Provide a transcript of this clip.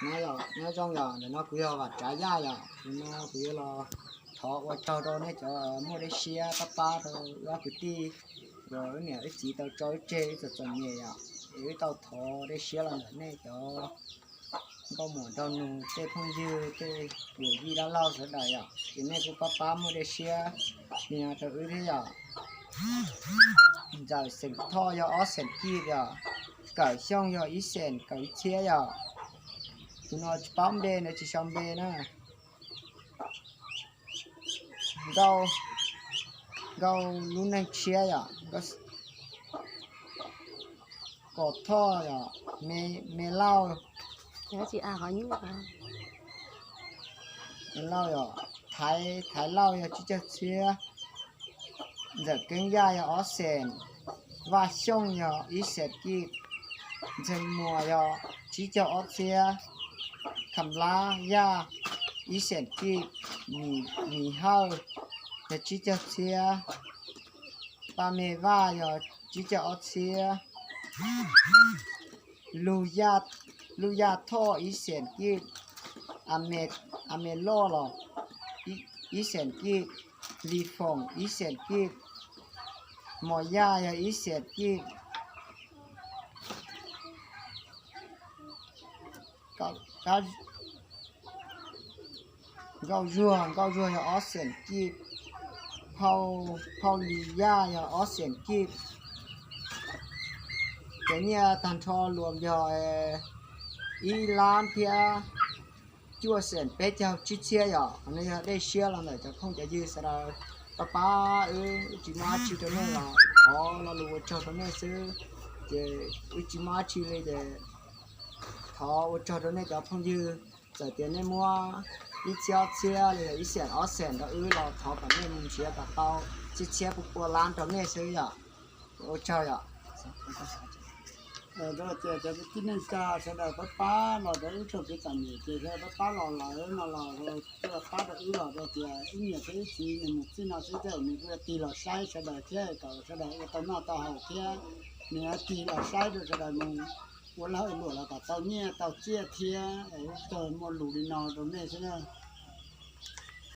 Nyob zoo yom, ntawm no kuv yog Vam Tsav Yaj yom, ntawm no kuv yuav los thov ua tsaug rau nej cov muaj dej siab pab pab rau wb ob kwv tij uas wb niam wb txiv tau tso wb tseg wb txom txom nyem yom, es wb tau thov dej siab los ntawm nej cov nkauj muam nraug nus tej phooj ywg tej yawm yij dab laug sawv daws yom, ces nej kuj pab pab muaj dej siab li no rau wb thiab yom. Ntxawm xeem Thoj yog ob xees kib yom, Kawm Xyooj yog ib xees kaum ib txhiab yom. Tus no tsis paub npe na, tsis sau npe na. Nkauj, Nkauj lub neej tshiab yom. Kom Thoj yom, Me Lauj, Me Lauj yom, Thaiv Lauj yog tsib caug txhiab. Ntxawm Keeb Yaj yog ob xees, Vaj Xyooj yog ib xees kib, Ntxhee Muas yog tsib caug ob txhiab, Kham Lab Yaj ib xees kib, Mis Hawj yog tsib caug txhiab, Paj Me Vaj yog tsib caug ob txhiab, Lug Yaj Thoj ib xees kib, A Me Loj los ib xees kib, Lis Foom ib xees kib, Mos Yaj yog ib xees kib, Nkauj Zuag, Nkauj Zuag yog ob xees kib, Phauj Lis Yaj yog ob xees kib. Cov nyiaj tag nrho luas yog ib lab thiab cuaj xees peb caug tsib txhiab yom. Qhov no yog dej siab los ntawm cov phooj cov ywg sawv daws pab pab wb, wb tsis muaj dab tsi rau nej los thov lo lus ua tsaug rau nej xwb. Ces wb tsis muaj dab tsi li ces thov ua tsaug rau nej cov phooj ywg. Txawm tias nej muab ib txhiab ob txhiab los yog ib xees ob xees rau wb los thov kom nej mus nrhiav kom tau txhiab txhiab pua pua lab rau nej xwb yom. Ua tsaug yom. Rau tias cov kwv tij neej tsa sawv daws pab pab los rau wb txog kev txom nyem ces sawv daws pab pab los lawm no los tuaj pab rau wb los rau tias wb niam thiab wb txiv nws mus txij no xwb tej zaum nws kuj yuav tig los saib sawv daws thiab kom sawv daws ua tau noj tau haus thiab nws yuav tig los saib rau sawv daws mus ua lag ua luam los kom tau nyiaj tau txiaj thiab. Wb tsuas muaj lus li no rau nej xwb na.